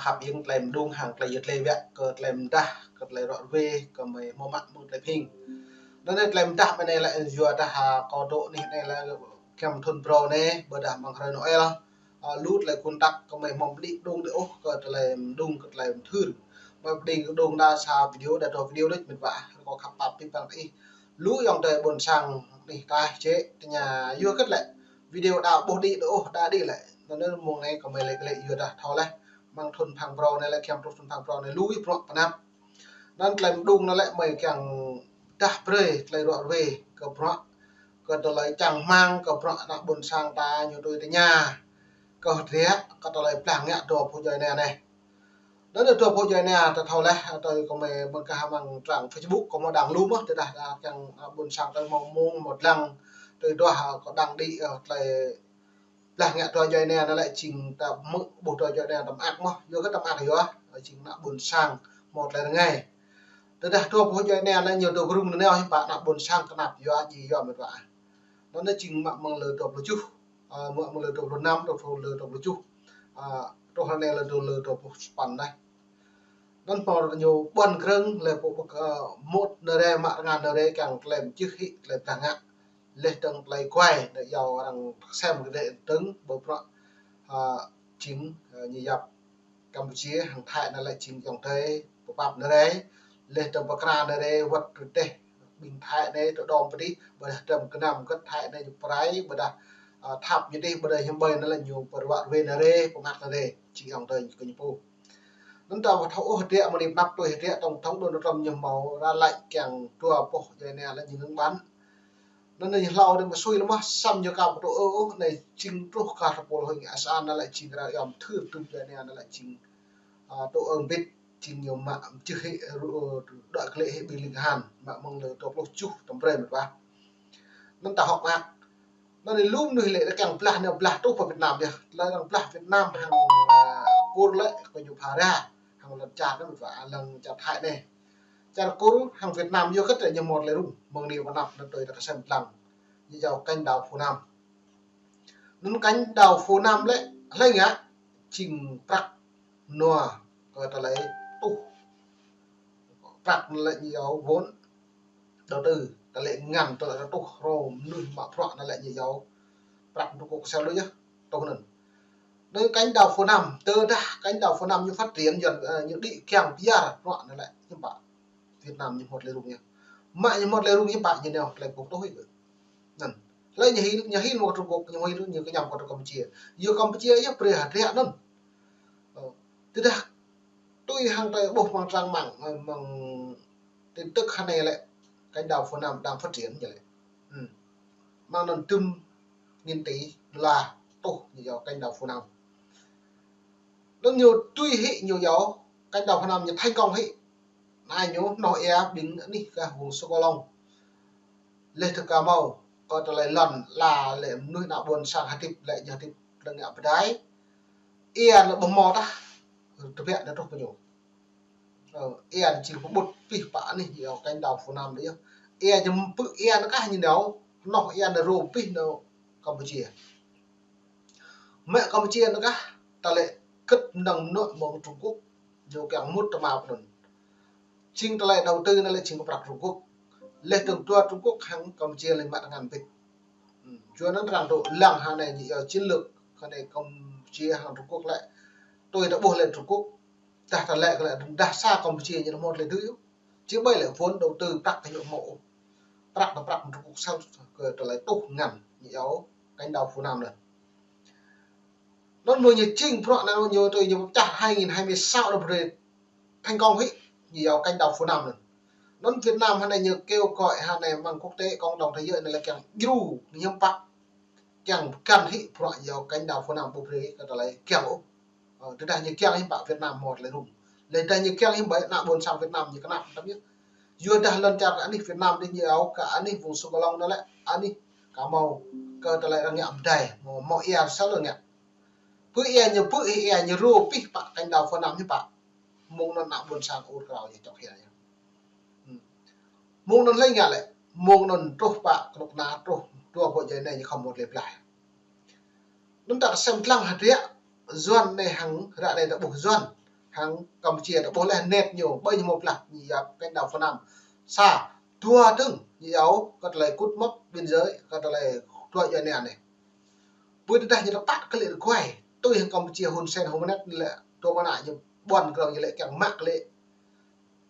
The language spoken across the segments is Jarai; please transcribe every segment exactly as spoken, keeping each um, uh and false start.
Khăp yơ̆ng tơlơi mơđung hăng tơlơi yơh tơlơi wĕ kơ tơlơi mơdah, kơ tơlơi rŏ rơwe, kơ mơi hmâo mă mơ̆ng tơlơi phing. Anŭn anai tơlơi mơdah mơ̆ng anai lĕ yua dah, a, kâo dŏ anih anai lĕ kiăng thŭn phrâo anai, ƀôdah mơ̆ng hrơi Noel. A, lu tơlơi kơnơ̆ng tăk kơ mơi hmâo pơđĭ mơđung dih ôh, kơ tơlơi mơđung, kơ tơlơi mơthưr. Mơi pơđĭ mơđung đa sa video, đa dua video đôč mĕt wa. Kâo khăp pap pĭ păng tơ ih. Lu ayŏng adơi ƀôn sang anih ataih jĕ tơña yua hơget lĕ video đa ƀu đĭ dih ôh, đa đĭ lĕ. Anŭn anai mơ̆ng anai kơ mơi lĕ lĕ yua dah thâo laih. Mơ̆ng thŭn phang phrâo anai lĕ, kiăng truh thŭn phang phrâo anai, lu bruă pơanăp. Anŭn tơlơi mơđung anŭn lĕ mơi kiăng dah brơi tơlơi rŏ rơwe kơ bruă, kơ tơlơi čang rơmang kơ bruă ană ƀôn sang ta ñu tui tơña. Kơ hơdră, kơ tơlơi blah ngă dua boh djuai ania anai. Anŭn dua boh djuai ania ta thâo laih, tui kơ mơi mơ̆ng kah mơ̆ng trang Facebook kâo hmâo đăng lu mơ̆n, tơdah ta kiăng, a, ƀôn sang ta hmâo mơ̆ng, hmâo lăng, tui dua, a, kâo đăng đĭ, a, tơlơi blah ngă dua djuai ania anŭn lĕ jing ta hmư̆ ƀuh dua djuai ania ta mơak mơ̆n, yua hơget ta mơak yua, jing ană ƀôn sang hmâo tơlơi rơngai. Tơdah dua boh djuai ania lĕ ñu dŏ rŭng nanao hiư̆m pă ană ƀôn sang kơnăp yua djai yua mĕt wa. Anŭn anai jing mă mơ̆ng lơ dua pluh tơjuh, a, mă mơ̆ng lơ dua pluh năm, truh lơ dua pluh tơjuh. A, truh anai lơ dua, lơ dua pluh sapăn anai. Anŭn pô ñu ƀuăn krơ̆ng lĕ pô, pô, a, mŭt nơre mă rơngan nơre kiăng tơlơi mơčih hĭ tơlơi blah ngă. Laih dơ̆ng tơlơi kuai, anai yua arăng pơkơsem kơ dêh dơ̆ng ƀơi bruă, a, jing, a, ñu yap Campuchia hăng Thái anŭn lĕ jing ayŏng adơi pơpap nơre. Laih dơ̆ng pơkra nơre wơ̆t rơdêh ƀing Thái anai tơdŏm pơdih, ƀôdah dơ̆ng gơnam gơ̆t Thái anai ñu pơrai, ƀôdah, a, thap ñu dih, ƀôdah hiư̆m ƀơi anŭn lĕ ñu pơrơwă rơwe nơre, pơmăt nơre, jing ayŏng adơi kơ ñu pô. Anŭn ta ƀu thâo ôh hơdră mơ̆ng anai pơanăp tui hơdră tổng thống Donald Trump ñu hmâo ră laĭ kiăng dua boh djuai ania lĕ ñu ngưng bắn. Anŭn anai ñu hlâo anai mơ̆ sui lĕ mơ̆, samơ̆ ñu ka ƀu tŭ ư ôh, anai jing truh kơ tơpul huĭ ngă sa anŭn lĕ jing ră yom thưr tŭ djuai ania anŭn lĕ jing, a, tŭ ư mbĭt, jing ñu mă mơčih hĭ, ru-, đuaĭ klĕ hĭ ƀing ling kahan, mă mơ̆ng lơ dua pluh tơjuh tơm brơi mĕt wa. Anŭn ta hŏk mơak. Anŭn anai lu mơnuih lĕ kiăng blah anai blah truh pơ Việt Nam yơh. Lĕ kiăng blah Việt Nam hăng, a, Kur lĕ kơ ñu pha ra, hăng lŏn čar anŭn mĕt wa, lŏn čar Thái anai. Čar Kur hăng Việt Nam yua hơget lĕ ñu hmâo tơlơi rŭng, mơ̆ng anai pơanăp anŭn tui ta kơsem lăng. Ñu yua kênh đào Phunam. Anŭn kênh đào Phunam lĕ, hlơi ngă, jing prăk nua kơ tơlơi tuh. Prăk anŭn lĕ ñu yua vốn đầu tư, tơlơi ngăn, tơlơi tuh hrŏm mơnuih mă bruă anŭn lĕ ñu yua prăk Trung Quốc sel đôč yơh, tuh anŭn. Anŭn kênh đào Phunam, tơdah kênh đào Phunam ñu phát triển dần, ơ, ñu đĭ kiăng pơyơr bruă anŭn lĕ, hiư̆m pă Việt Nam ñu hmâo tơlơi rŭng yơh. Mă ñu hmâo tơlơi rŭng hiư̆m pă ñu nao tơlơi pơpŭ tuh yơh. Anŭn. Hlơi ñu hil, ñu hil mơ̆ng Trung Quốc, ñu hil ñu kơñăm kơ Campuchia. Yua Campuchia yơh brơi hơdră anŭn. Ơ, tơdah tui hăng tơlơi ƀuh mơ̆ng trang mạng, ơ, mơ̆ng tin tức hơnai lĕ, kênh đào Phunam đang phát triển ñu lĕ. Ư. Mơ̆ng anŭn dŭm nghìn tỷ đô la tuh ñu yua kênh đào Phunam. Anŭn ñu tui hĭ ñu yua kênh đào Phunam ñu thành công hĭ. Anai ñu hnoh ia ƀing anih kơ vùng Sông Cửu Long. Laih dơ̆ng kơ hmâo, kơ tơlơi lŏn, la lĕ mơnuih ană ƀôn sang hơdip lĕ ñu hơdip lĕ ngă pơdai. Ia lĕ ƀu hmâo tah, tơbiă anai truh pơ ñu. Ơ, ia jing pơƀut pih pă anih yua kênh đào Phunam đôč yơh. Ia jing pư̆ ia anŭn kah ñu nao, hnoh ia anŭn rô pih nao Campuchia. Mă Campuchia anŭn kah, tơlơi kơ̆t mơnăng mơnuă mơ̆ng Trung Quốc, ñu kiăng mŭt tơma pơ anŭn. Jing tơlơi đầu tư anŭn lĕ jing kơ prăk Trung Quốc. Laih dơ̆ng dua Trung Quốc hăng Campuchia lĕ mă tơngan bĕ. Ư, yua anŭn arăng dŏ lăng hơnai ñu yua chiến lược, hơnai Campuchia hăng Trung Quốc lĕ. Tui ta ƀuh lĕ Trung Quốc, dah ta lĕ kơ lĕ, dah sa Campuchia ñu hmâo tơlơi dưi yơh. Či ƀai lĕ vốn đầu tư prăk ta ñu hmâo. Prăk ta prăk Trung Quốc sel kơ tơlơi tuh ngăn ñu yua kênh đào Phunam anŭn. Anŭn mơ̆ ñu jing bruă anŭn ñu tui ñu pơčah hai nghìn hai mươi sáu anŭn brơi thành công hĭ, ñu yua kênh đào Phunam anŭn. Anŭn Việt Nam hơnai ñu kêu gọi hơnai mơ̆ng quốc tế cộng đồng thế giới anŭn lĕ kiăng djru ñu hiư̆m pă kiăng pơkăn hĭ bruă yua kênh đào Phunam ƀu brơi kơ tơlơi kiăng ôh. Ơ, tơdah ñu kiăng hiư̆m pă Việt Nam hmâo tơlơi rŭng. Laih tơdah ñu kiăng hiư̆m pă ană ƀôn sang Việt Nam ñu kơnăp tơm yơh. Yua dah lŏn čar anih Việt Nam đih ñu yua kơ anih vùng Sông Cửu Long anŭn lĕ anih kơ hmâo kơ tơlơi arăng ngă pơdai, hmâo, hmâo ia sel lŏn ngă. Pư̆ ia ñu pư̆ ia ñu rô pih pă kênh đào Phunam hiư̆m pă. Mơ̆ng anŭn ană ƀôn sang ur krao ñu čŏk hia ñu. Ư. Mơ̆ng anŭn hlơi ngă lĕ, mơ̆ng anŭn truh pă kơnuk kơna truh dua boh djuai anai ñu khŏm mŭt lĕ blah. Anŭn ta kơsem lăng hơdră, Yuan anai hăng ră anai ta ƀuh Yuan. hăng Campuchia ta ƀuh leh net ñu, ƀơi ñu mâo blah ñu yap kênh đảo Phnom. Sa, dua dơ̆ng ñu yau kơ tơlơi cột mốc biên giới, kơ tơlơi dua djuai ania anai. Ƀơi tơdah ñu tơpă kơ lĕ rơguai, tui hăng Campuchia Hun Sen hơmâo net lĕ, dua mơnă ñu ƀuăn krong ñu lĕ kiăng mă kơ lĕ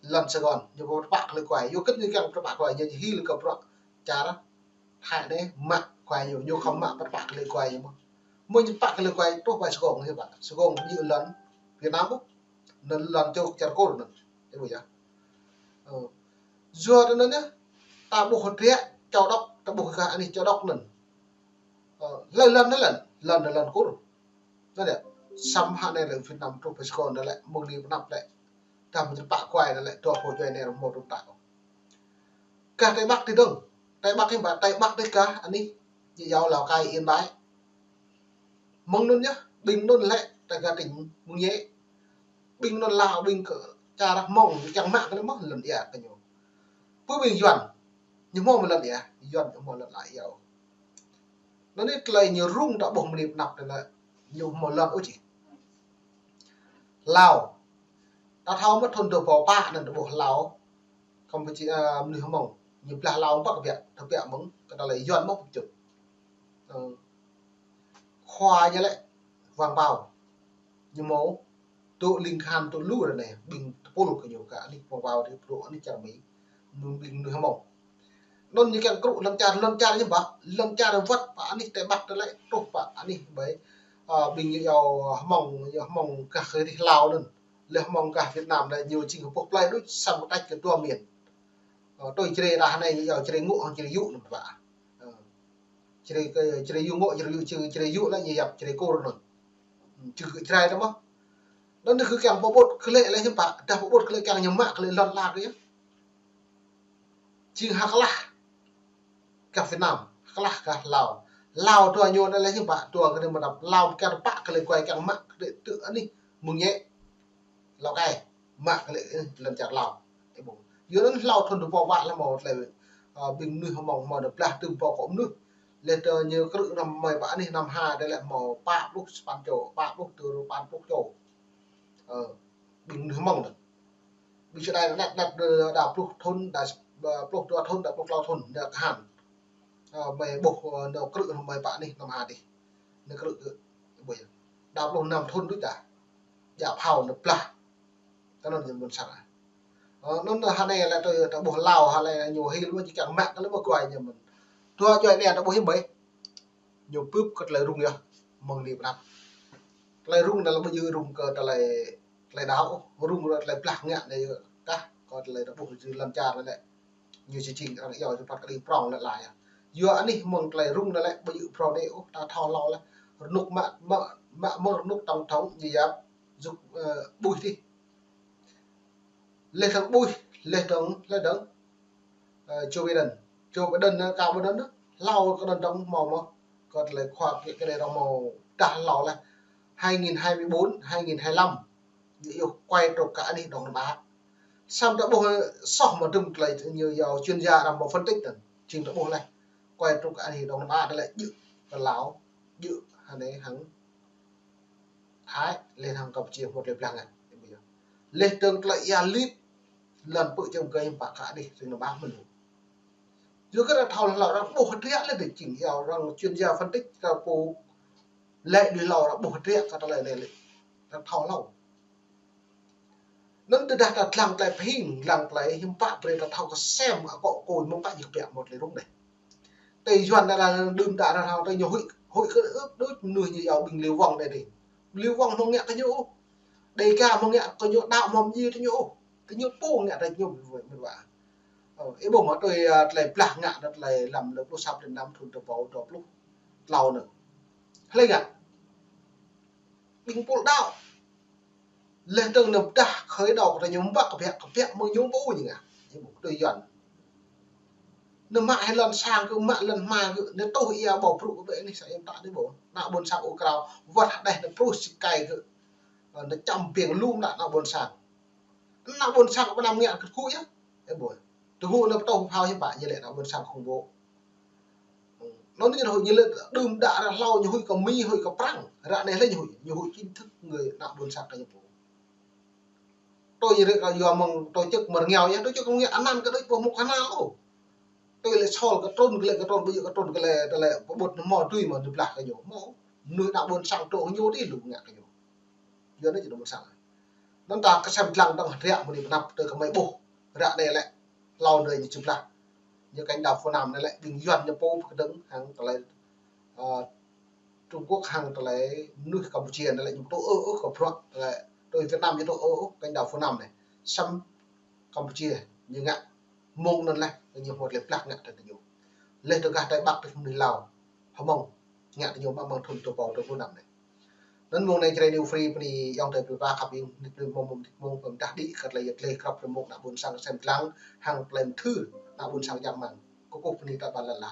lŏn Sài Gòn, ñu tơpă kơ lĕ rơguai. Yua kơ ñu kiăng tơpă rơguai, ñu hil kơ bruă čar Thái anai mă rơguai ñu, ñu khŏm mă tơpă kơ lĕ rơguai ñu mơ̆n. Mơ̆ ñu tơpă kơ lĕ rơguai truh ƀơi Sài Gòn ñu ƀă. Sài Gòn ñu lŏn Việt Nam ƀu. Anŭn lŏn čô čar Kur anŭn. Ih ƀuh yơh. Ơ. Yua anŭn yơh, ta ƀuh hơdră Châu Đốc, ta ƀuh kơ anih Châu Đốc anŭn. Ơ, lơi lŏn anŭn lŏn, lŏn anŭn lŏn Kur. Anŭn yơh, samơ̆ hă anai lĕ Việt Nam truh ƀơi Sài Gòn anŭn lĕ, mơ̆ng anai pơ anăp lĕ, ta mă tơpă rơguai anŭn lĕ, dua pluh djuai ania rơmô rơmô tơpă. Kah Tây Bắc tih dơ̆ng. Tây Bắc hiư̆m pă, Tây Bắc tih kah anih, ñu yau Lào Cai, Yên Bái. Mơ̆ng anŭn yơh, ƀing anŭn lĕ, ta kah tỉnh Mường Nhé. Ƀing anŭn Lào, ƀing kơ čar Hmông, ñu kiăng mă kơ anai mơ̆n lŏn ia kơ ñu. Pơ ƀing Yuan, ñu hơmâo mơ̆ lŏn ia, Yuan ñu hơmâo lŏn ia. Anŭn anai tơlơi ñu rŭng ta ƀuh mơ̆ng anai pơ anăp anŭn lĕ, ñu hơmâo lŏn ôh čih. Lào. Ta thâo mơ̆ thun dua rơbâo pă anŭn ta ƀuh Lào. Campuchia, ơ, mơnuih Hmông. Ñu blah Lào ƀă kơ biă, tơbiă mơ̆ng, kơ tơlơi Yuan mơ̆ pơčut. Ơ. Khua ñu lĕ Hoàng Bao. Ñu hơmâo dŏ ling khan dŏ lu ră anai, ƀing tơpul kơ ñu kơ anih Hoàng Bao tih, dŏ anih čar Mi. Mơ̆ng ƀing mơnuih Hmông. Anŭn ñu kiăng krŭ lŏn čar, lŏn čar ñu ƀă, lŏn čar wơ̆t pơ anih Tây Bắc tơlơi truh pơ anih ƀơi, ơ, ƀing ñu yau Hmông, ñu Hmông gah kơ rih Lào anŭn. Lĕ Hmông gah Việt Nam anai ñu jing kơ boh plơi đôč, samơ̆ kơ tač kơ dua miền. Ơ, tui Jrai đah anai ñu yau Jrai Ngŏ hăng Jrai Yŭ anŭn ƀă. Ơ. Jrai kơ, Jrai Yŭ Ngŏ, Jrai Yŭ Čư̆, Jrai Yŭ lĕ ñu yap Jrai Kur anŭn. Čư̆ kơ Jrai tơmơ̆. Anŭn ñu kơ kiăng pơƀut kơ lĕ lĕ hiư̆m pă, tơdah pơƀut kơ lĕ kiăng ñu mă kơ lĕ lŏn lăk yơh. Jing hơklah gah Việt Nam, hơklah gah Lào. Lào dua ñu anŭn lĕ hiư̆m pă, dua kơ anai mơ̆n, Lào kiăng tơpă kơ lĕ rơguai kiăng mă kơ lĕ tơ anih Mường Nhé. Lào Cai, mă kơ lĕ, ơ, lŏn čar Lào. Ih ƀuh. Yua anŭn hlâo thun dua rơbâo pă lĕ hơmâo tơlơi, ơ, ƀing mơnuih hơmâo, hơmâo anŭn blah tơm pô kơ mơnuih. Lĕ tơ ñu krư̆ năm mơi pơ anih năm ha, tơlơi lĕ hơmâo pă pluh sapăn čô, pă pluh tơl sapăn pluh čô. Ơ, ƀing mơnuih Hmông anŭn. Ƀing čơđai anŭn đa, đa, đa pluh thun, đa, ơ, pluh dua thun, đa pluh klâo thun, anŭn kơ han. Ơ, mơi ƀuh, ơ, ñu krư̆ năm mơi pơ anih năm ha tih. Ñu krư̆ kơ, ƀuh yơh. Đa pluh năm thun đôč đa. Djă phao ñu blah. Tơ anŭn ñu ƀôn sang. Ơ, anŭn hă anai lĕ tơ, tơ ƀuh Lào hă lĕ ñu hil mơ̆ či kiăng mă kơ lĕ mơ̆ rơguai ñu mơ̆n. Dua djuai ania ta ƀuh hiư̆m ƀơi. Ñu bưp kơ tơlơi rŭng yơh. Mơ̆ng anai pơ anăp. Tơlơi rŭng anŭn lĕ ƀu djơ̆ rŭng kơ tơlơi, tơlơi đaŏ ôh. Rŭng kơ tơlơi blah ngă anai kah, kơ tơlơi ta ƀuh jing lŏn čar anai lĕ. Ñu či jing arăng iâu či păt kơ đĭ prŏng lĕ laĭ yơh. Yua anih mơ̆ng tơlơi rŭng anŭn lĕ ƀu djơ̆ prŏng đe ôh, ta thâo hlâo lĕ. Rơnŭk mă, mă, mă mơ̆ng rơnŭk tổng thống ñu yap Duk, ơ, ƀuh tih. Leh dơ̆ng ƀuh, leh dơ̆ng, leh dơ̆ng, ơ, Joe Biden. Joe Biden anŭn, kơ Biden anŭn, hlâo kơ anŭn dơ̆ng hơmâo mơ̆. Kơ tơlơi khua kơ, kơ đe dơ̆ng hơmâo dah hlâo leh. Hai nghìn hai mươi bốn, hai nghìn hai mươi lăm. Ñu iâu quay trục kơ anih Đông Nam Á. Samơ̆ ta ƀuh soh mơ̆ tơm tơlơi ñu yua chuyên gia arăng hơmâo phân tích anŭn. Jing ta ƀuh leh. Quay trục kơ anih Đông Nam Á tơlơi djơ̆ kơ Lào, djơ̆ hă anai hăng Thái, leh hăng Campuchia hơmâo tơlơi blah ngă. Leh dơ̆ng tơlơi ia lip, lŏn pơ̆ čơm kơ hiư̆m pă kơ anih ring nơm ƀah mơ̆n lu. Yua kơ arăng thâo hlâo, arăng ƀuh hơdră leh dêh jing, yua arăng chuyên gia phân tích kơ pô lĕ đuaĭ hlâo, arăng ƀuh hơdră kơ tơlơi anai lĕ. Arăng thâo hlâo. Anŭn tơdah ta lăng tơlơi pơhing, lăng tơlơi hiư̆m pă brơi ta thâo kơsem akŏ akŏ mơ̆ng pă ñu kơbiă mơ̆ tơlơi rŭng dêh. Tơlơi Yuan đa đa đưm đă đa thâo tơlơi ñu huĭ, huĭ kơ ưp đôč mơnuih ñu yua ƀing Lưu Vong đa đih. Lưu Vong hơmâo ngă kơ ñu ôh. Đêga hơmâo ngă kơ ñu, đaŏ hơmâo mơñi kơ ñu ôh. Tơl ñu pô ngă tơlơi ñu mơ̆n wă. Ơ, ih ƀuh mơ̆ tui, ơ, tơlơi blah ngă đa tơlơi lăm lơ pluh sa blan năm thun dua rơbâo dua pluh klâo anŭn. Hlơi ngă? Ƀing pô đaŏ. Leh dơ̆ng anŭn pơdah khơi đaŏ kơ ñu mă kơbiă, kơbiă mơ̆ng ñu ƀu ñu ngă. Ih ƀuh tui Yuan. Anŭn mă hĭ lŏn sang gơ̆, mă lŏn hma gơ̆, anŭn tuh ia ƀâo brŭ kơ ƀĕ anih sa yơh ta anai ƀuh. Ană ƀôn sang ur krao, wơ̆t hơđeh anŭn pruh sikai gơ̆. Ơ, anŭn čăm biêng lum ană, ană ƀôn sang. Ană ƀôn sang ƀu năm ngă kơ tơgŭ yơh. Ih ƀuh. Tơgŭ anŭn pơtô phao hiư̆m pă ñu lĕ ană ƀôn sang khủng bố. Anŭn ñu huĭ ñu lĕ đưm đă arăng hlâo ñu huĭ kơ Mi, huĭ kơ Prăng. Ră anai lĕ ñu huĭ, ñu huĭ chính thức người ană ƀôn sang kơ ñu pô. Tui ră kơ yua mơ̆ng tổ chức mơ̆ng rơngiao yơh, tổ chức mơ̆ng rơngiao anăn kơ đôč ƀu mŭk hơnăl ôh. Tui lĕ sol kơ trŭn, kơ lĕ kơ trŭn, ƀu djơ̆ kơ trŭn, kơ lĕ, tơlơi pơƀut nao mơ̆ tui mơ̆ ñu blah kơ ñu. Mơ̆, mơnuih ană ƀôn sang truh ñu tui lu ngă kơ ñu. Yua anŭn či ană ƀôn sang. Anŭn ta kơsem lăng tơ̆ng ră mơ̆ng anai pơ anăp tui kơ mơi ƀuh. Ră anai lĕ, hlâo anai ñu či blah. Ñu kênh đảo Phú Nam anai lĕ, ƀing Yuan ñu pô pơkơdơ̆ng hăng tơlơi, ơ, Trung Quốc hăng tơlơi mơnuih Campuchia anai lĕ ñu tŭ ư ôh kơ bruă, tơlơi tui Việt Nam ñu tŭ ư ôh kênh đảo Phú Nam anai. Săm Campuchia ñu ngă mơ̆ng anŭn lĕ, ñu hmâo tơlơi blah ngă tơ ñu. Leh tơgah tơlơi ƀă tơ mơnuih Lao, Hmông, ngă tơ ñu mă mơ̆ng thŭn tơpă tơ Phú Nam anai. Anŭn mơ̆ng anai Jrai New Free bơni ayŏng adơi pơpă khăp ƀing, nit nit mơ̆ng mơ̆ng mơ̆ng pơm dah đĭ kơ tơlơi yăt leh krăp rơmông ană ƀôn sang sem lăng, hăng tơlơi mơthưr ană ƀôn sang jăm mơ̆n. Kơkuh bơni ta ƀă lăn la.